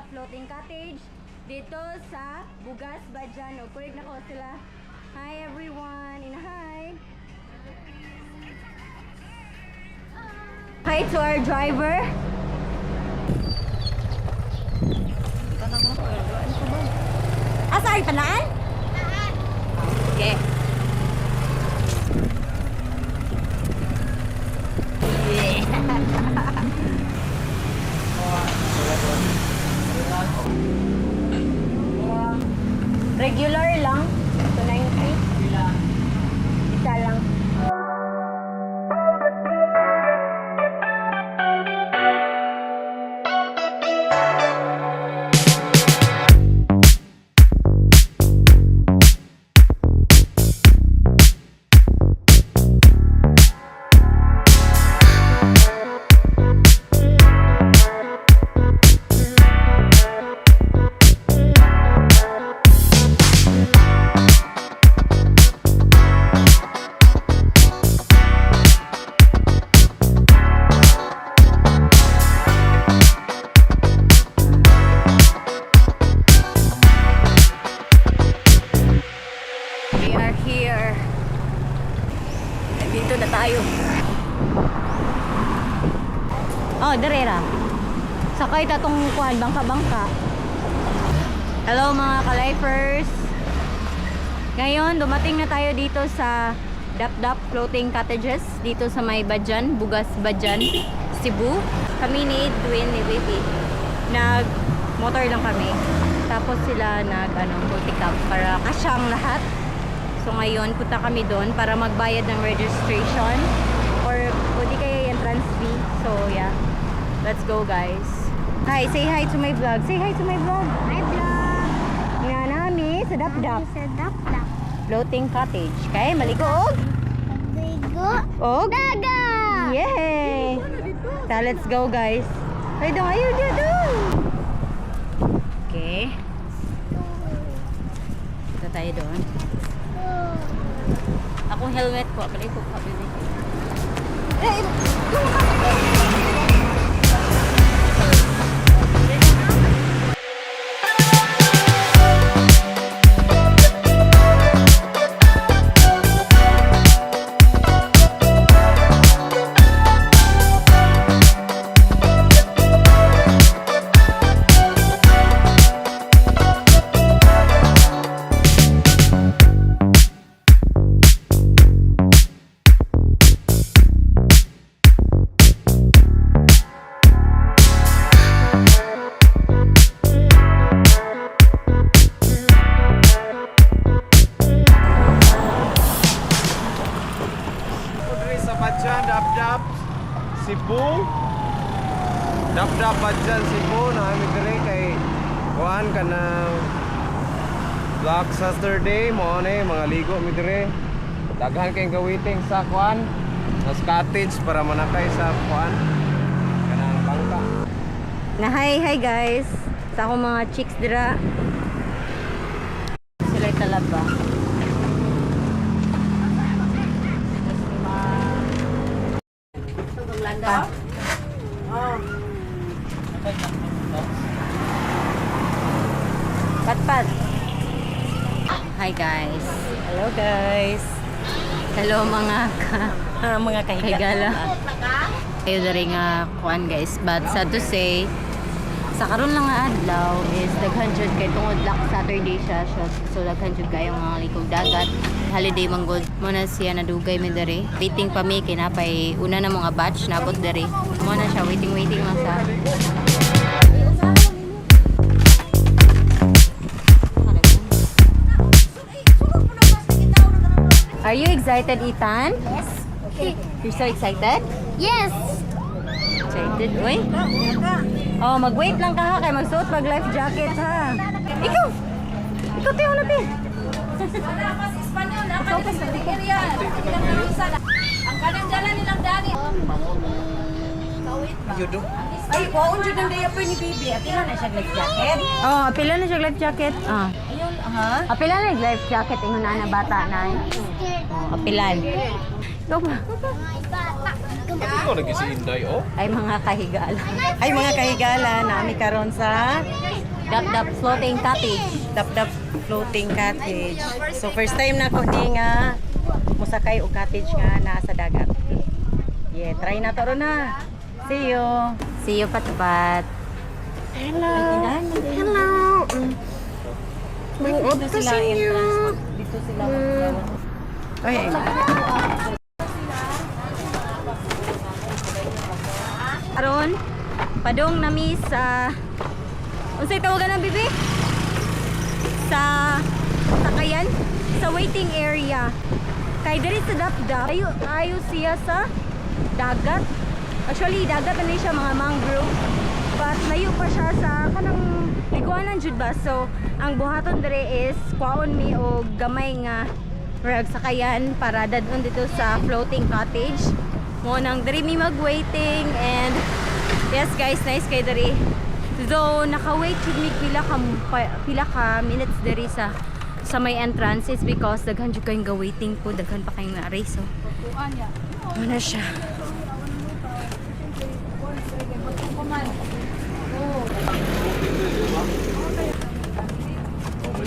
Dapdap Floating Cottage dito sa Bugas, Badjan. O, kuyog na ko sila. Hi everyone! In hi! Hi to our driver. Asa ay tanaan? Okay. Regular lang. 290. Isa lang. We are here. Dito na tayo. Oh, darera. Sakay ta tong kuan bangka-bangka. Hello mga ka-lifers. Ngayon, dumating na tayo dito sa Dapdap Floating Cottages dito sa may Badjan, Bugas Badjan, Cebu. Kami ni Edwin, ni Baby. Nag motor lang kami. Tapos sila nag ano, multicab para kasyang lahat. So ngayon, punta kami doon para magbayad ng registration or pwede kaya entrance fee. So yeah, let's go guys. Hi, say hi to my vlog. Say hi to my vlog. Hi vlog! Nga nami sa Dapdap Sa Dapdap. Floating Cottage. Kay maligo og Ligo. og Daga! Yay! So let's go guys. Ay dong, ayaw dito. Okay. Punta tayo doon. Akong helmet ko. Balik ko pa, baby. Ako diri sa Badjan, Dapdap, Cebu. Dapdap, Badjan, Cebu. Naami diri kay kuan ka ng Black Saturday mo ni mga ligo mi diri. Daghan kay gawiting sa kuan sa cottage para manakay sa kuan kanang bangka. Na hi, hi guys. Sa akong mga chicks dira. Sila talaba. Pa. Patpat. Hi guys. Hello guys. Hello mga ka Mga kahiga. Higala. Ayo diri nga kuan guys, but sad to say sa karon lang nga adlaw is daghan jud kay tungod Black Saturday siya, siya so daghan jud kayo mga likog dagat. Holiday man gud mo na siya nadugay mi diri. Waiting pa mi kay napay una na mga batch nabot diri. Mo na siya waiting waiting lang sa. Are you excited, Ethan? Yes. You're so excited? Yes! Excited, uy. Oh, mag-wait lang ka ha, kay magsuot pag life jacket ha. Ikaw! Ikaw tayo na, te. Espanyol, ang kanang sa area. Ang kanang dala nilang dani. Ay, kwaon jud ang diaper ni baby. Apila na siya life jacket. Oh, apila na siya life jacket. Ah. Ayun, ha? Apila na yung life jacket ingon na na bata na. Oh, apilan. Ikaw ba? Mga bata. Ikaw lagi si Inday, oh. Ay, mga kahigala. Hi mga kahigala, naami karon sa Dap-dap floating cottage. Dapdap Floating Cottage. So first time na ko di nga mosakay og cottage nga naa sa dagat. Yeah, try na to ron na. See you. See you, patpat. Hello. Hello. Dito sila entrance. Dito sila. Ay. Aron, padong nami sa, unsay tawagan ng bibi? Sa sakayan, sa waiting area. Kay diri sa Dapdap, ayo ayo siya sa dagat. Actually, dagat na ni siya, mga mangrove. But layo pa siya sa kanang liguanan jud ba. So, ang buhaton diri is kwaon mi og gamay nga rag sakayan para dadon dito sa floating cottage. Mo nang diri mi mag-waiting and yes guys, nice kay diri. Though naka-wait jud mi pila ka minutes diri sa may entrance is because daghan jud kayong ga-waiting po, daghan pa kayong na so. Mo na siya.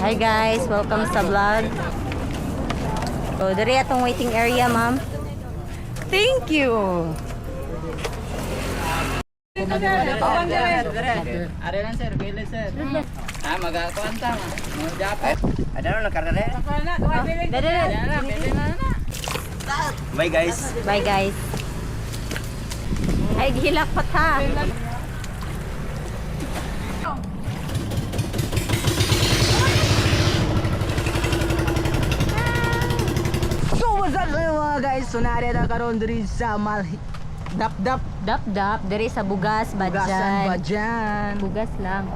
Hi guys, welcome sa vlog. So, diri atong waiting area, ma'am. Thank you. Are lang sir, pili sir. Ah, magakuan ta ma. Mga Japan. Dere, dere. Pili na na. Bye guys. Bye guys. Ay, gihilak pa ta. So what's up sa mga guys? So naari na karon diri sa Mal Dap Dap. Dap dap, diri sa Bugas, Bugasan Badjan. Badjan. Bugas lang.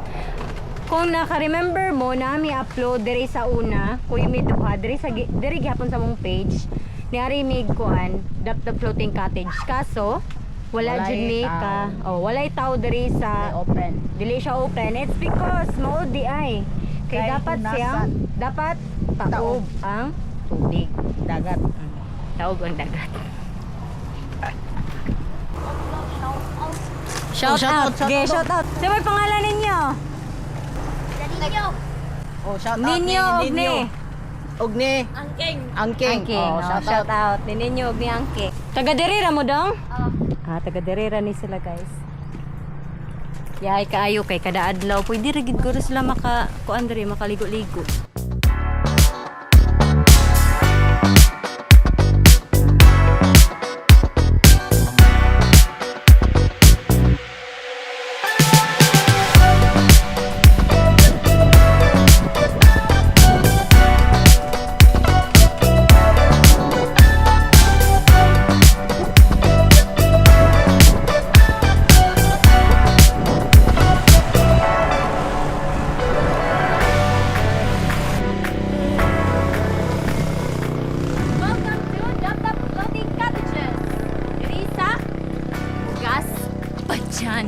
Kung naka-remember mo, nami upload diri sa una, kuy may duha diri sa diri gihapon sa mong page. Niari mig kuan, Dap Dap Floating Cottage. Kaso wala Walay jud mi tao. ka. Oh, walay tao diri sa Open. Dili siya open. It's because mao di ay. Kay Kay dapat siya hunasan. dapat taob Taob. ang tubig. Dagat. Taob ang dagat. Shout, Oh, shout out. out, shout Okay, out. shout out. Sino may pangalan ninyo? Ninyo. Oh, shout out Ninyo ni og ni. Ogni. Angking. Angking. Angking. Oh, Oh, shout, out. Ni Ninyo og ni Angking. Taga diri ra mo dong? Ah, taga diri ra ni sila guys. Yaay kaayo kay kada adlaw pwede ra gid guro sila maka kuan diri makaligo-ligo. Welcome to Dapdap Floating Cottages. Diri sa Bugas, Badjan.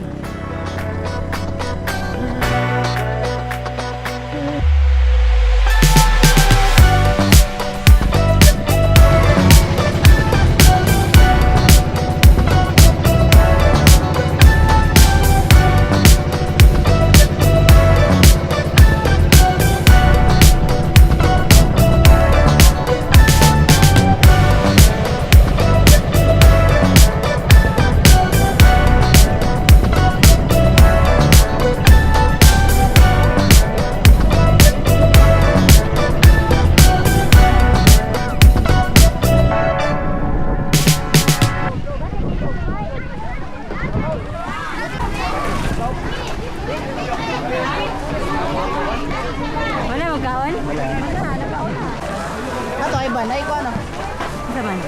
Wala magkaon? Wala. Ato ay banay ko ano. Unsa man?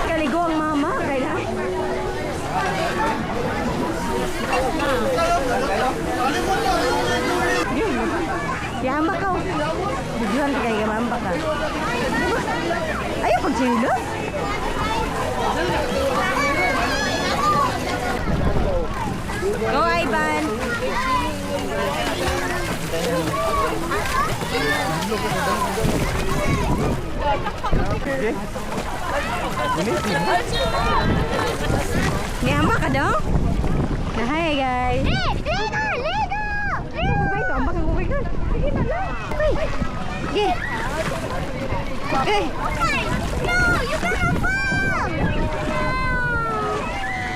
Kaligo ang mama, kaya. Yama ka. Videohan ka kay mamba ka. Ayaw pag sila. Okay. Nihamba ka daw? Na, hi guys. Hey, Lego! Lego! Kubay to, ambak ang kubay ka. Sige na lang. Okay. Sige. Okay. No, you gonna fall!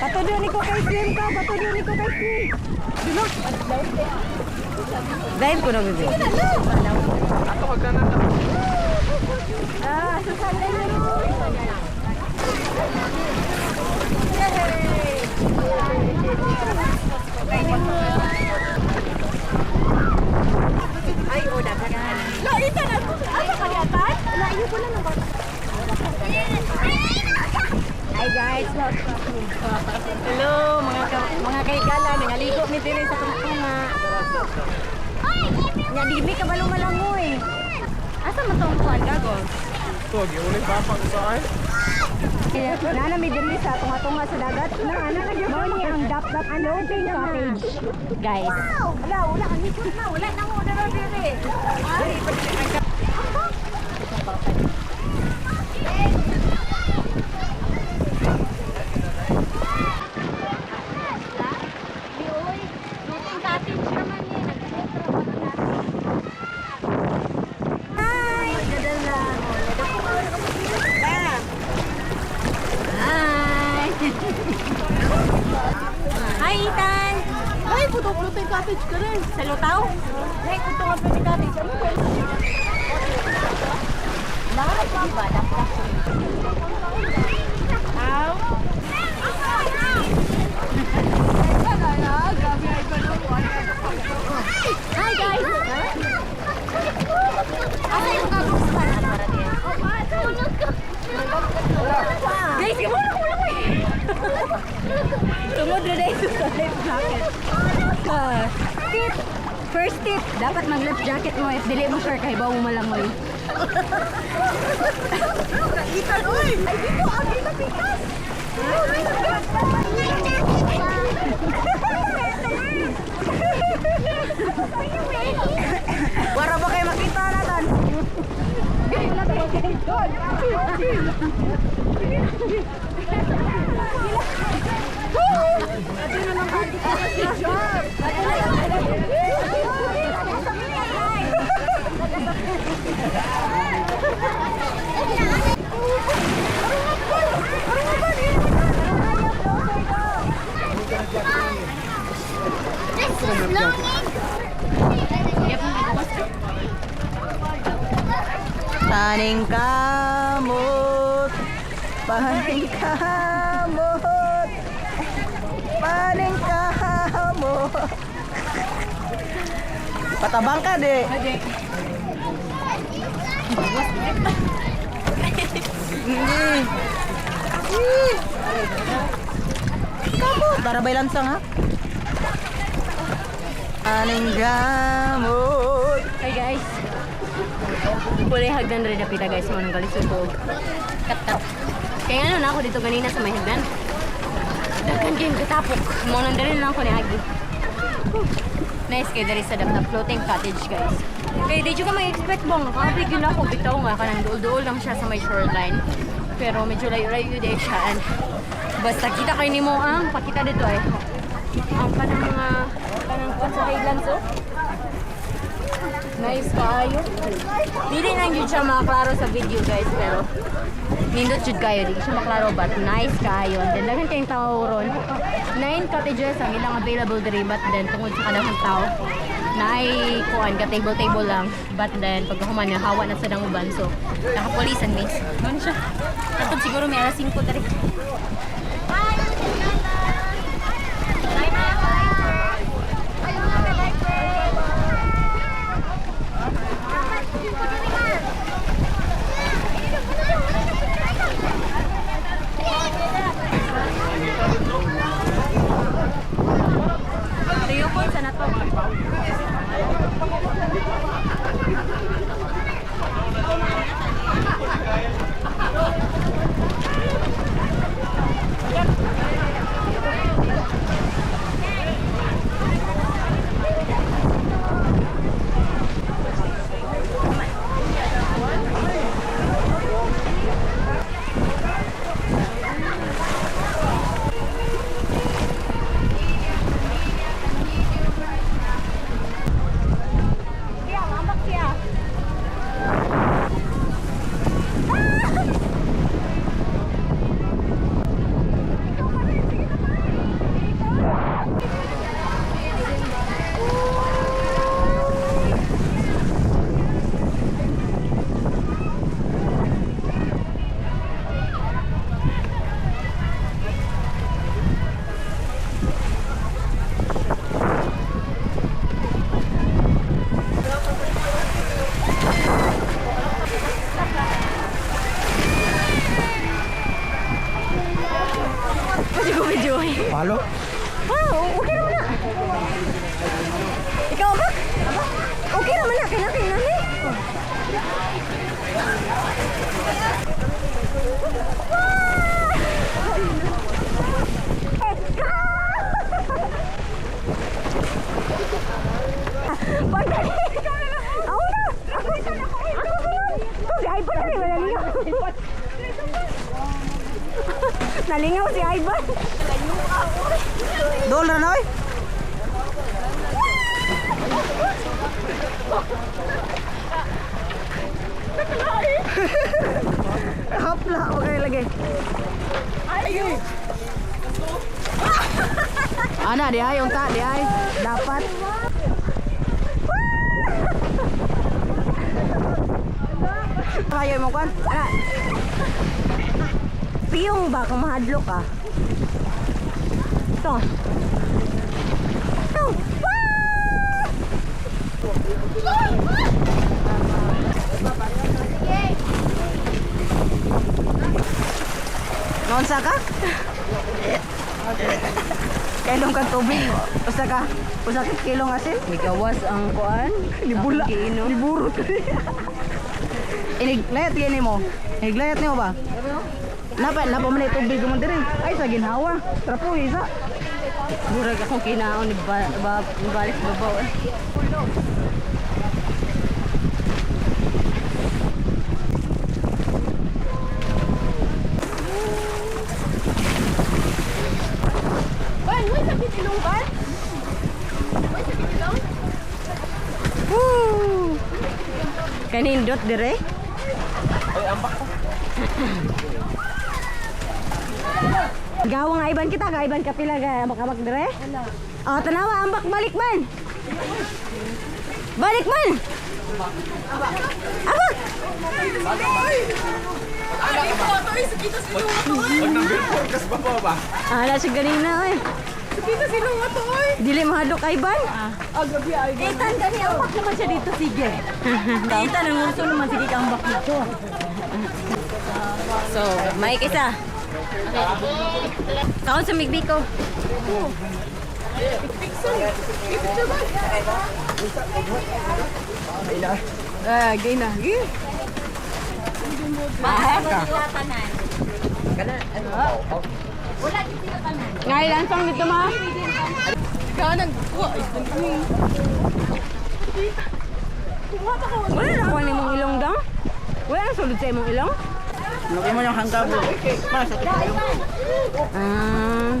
Patudo ni ko kay Slim ka, patudo ni ko kay Slim. Dulo. Dive ko na, bebe. Ato hagdanan na. Ah, susan na yun. Ay, o, dapat. Laitan ako. Ano ka yatan? Layo ko na ng bata. Hi guys. Hello, mga kaigala. Nangaligo mi diri sa tunga. Nya di mi kabalo malangoy. Asa man tong kuan gago? Ito, giuli pa pa sa ay. Nana mi diri sa tunga-tunga sa dagat. Na ana mao ni ang dap-dap floating cottage. Guys. Wala, wala. Ang likod na. Wala na mo. Wala diri. Floating cottage naman eh. Nag-float ra pa na natin. Hi. Hi Ethan. Ay, puto floating cottage ka rin. Sa Lutaw? Ay, puto nga floating cottage. Ano ba? Lahat di ba? Dap-dap. Hi guys. Asa yung kagos pa na para diyan? Guys, kamo na kulang ko eh. Tungod na dahil sa life jacket. Tip! First tip, dapat mag life jacket mo if dili mo sure kay bawo malangoy. Itan, uy! Ay, dito! Ang dito, pikas! Wara ba kayo makita na tan? This is longing. Paning kamot. Paning kamot. Paning kamot. Patabang ka di. Hindi. Eh. Kamot. Para bay lansang ha? Paning gamot. Hi guys. Kulay hagdan rin na pita guys mo nang galisod ko. Kat-kat. Kaya ano na ako dito ganina sa may hagdan. Daghan kayong katapok. Mo nang dali na lang ko ni Agi. Whew. Nice kay diri sa Dapdap floating cottage guys. Kay di jud ka may-expect bang kabi gyud ako bitaw nga kanang duol-duol lang siya sa may shoreline. Pero medyo layo-layo di siya and basta kita kay nimo ang pakita dito ay. Ang kanang mga kanang kuan sa Highlands oh. Nice kaayo. Dili lang jud siya maklaro sa video guys pero nindot jud kayo di siya maklaro but nice kaayo. And then daghan kayong tao ron. Nine cottages ang ilang available diri but then tungod sa kadaghang tao naay kuan ka table table lang but then pag human na hawa na sa danguban so nakapulisan miss. Ano siya? Katong siguro may alas 5 diri. Tuyokon sa nato. Palo? Ah, okay naman na. Ikaw ba? Okay naman na, kailangan kailangan eh. Pagdali! Ako na! Ako na! Ako na! Ito si Ivan na rin, nalingaw. Nalingaw si Ivan. Dol na noy. Hapla, okay lagi. Ana, di ay, unta, di ay. Dapat. Kayo mo kwan? Ana. Piyong ba kung mahadlok ka? Ito. Ito. Ah! Noon sa ka? Kailong kang tubig. Usa ka. Usa ka kilong asin. Migawas ang kuan. Nibula. Akong giinom. Niburot. Iniglayat gini mo. Iniglayat nimo ba? Napa, napa man ay tubig mo diri. Ay sa ginhawa. Trapo isa. Murag akong kinaon ni ba, ba, balik babaw eh. Woo! Kanindot dire? Ay, ambak ko. Gawang nga iban kita, gaiban ka pila ga makabak dire? Oh, tanawa ambak balik man. Balik man. Ambak. Pag nag-before kas ba ba? Ala siya ganina oy. Kita sino nga to oy. Dili mahadlok Ivan. Ah, gabi Ivan. Ethan gani ambak naman siya dito sige. Ethan ang uso naman sige ka ambak dito. So, may isa. Kaon sa migbiko. Ah, gay na. Gay. Ngay lansang dito ma. Wala na kuha nimong ilong dang? Wala na sulod sa imong ilong? Laki mo yung hangga mo. Masakit. Ah,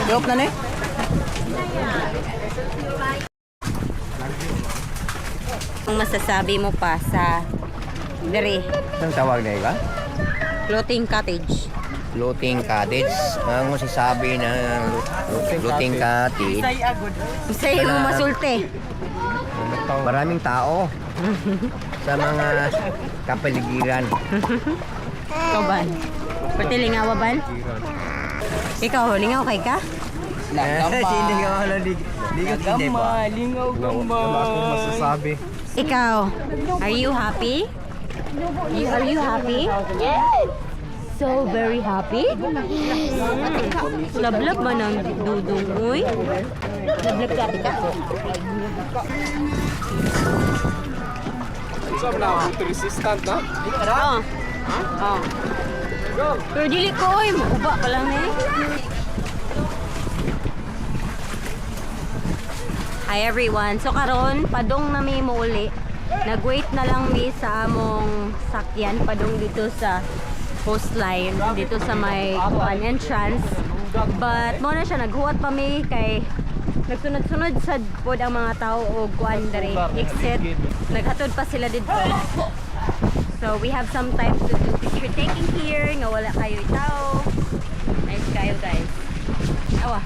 Joke na ni. ang masasabi mo pa sa dere, Anong tawag na iba? floating cottage. Floating cottage. Ang masasabi ng floating cottage, Unsay imong masulti? Maraming tao sa mga kapaligiran. Ikaw ban? Pati lingawa ban? Ikaw, lingaw kay ka? Sino ka wala di di ko hindi ba? Lingaw Wala akong masasabi. Ikaw, are you happy? Are you happy? Yes! So very happy? Lablab man ang dudong, uy. Lablab ka, tika. So, na water resistant na? Oo. Oo. Pero dili ko, oy. Uba pa lang eh. Hi everyone. So karon padong na mi mo uli. Nag-wait na lang mi sa among sakyan padong dito sa coastline dito sa may kuan entrance. But mo na siya naghuwat pa mi kay nagsunod-sunod sad pod ang mga tao og kuan diri exit. Naghatod pa sila didto. So we have some time to do picture taking here nga wala kayo tao. Nice kayo guys. Awa.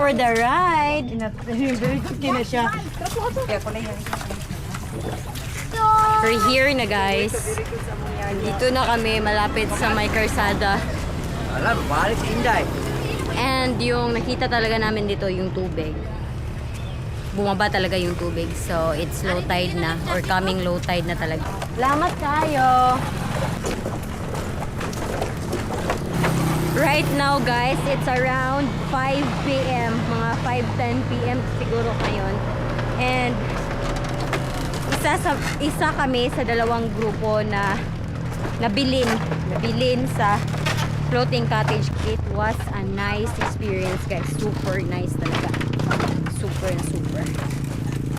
for the ride. Very good kina siya. We're here na, guys. Dito na kami malapit sa may karsada. Alam, balik si Inday. And yung nakita talaga namin dito, yung tubig. Bumaba talaga yung tubig. So, it's low tide na or coming low tide na talaga. Salamat kayo! Right now, guys, it's around 5 p.m. Mga 5:10 p.m. siguro ngayon. And isa kami sa dalawang grupo na nabilin sa floating cottage. It was a nice experience, guys. Super nice talaga. Super na super.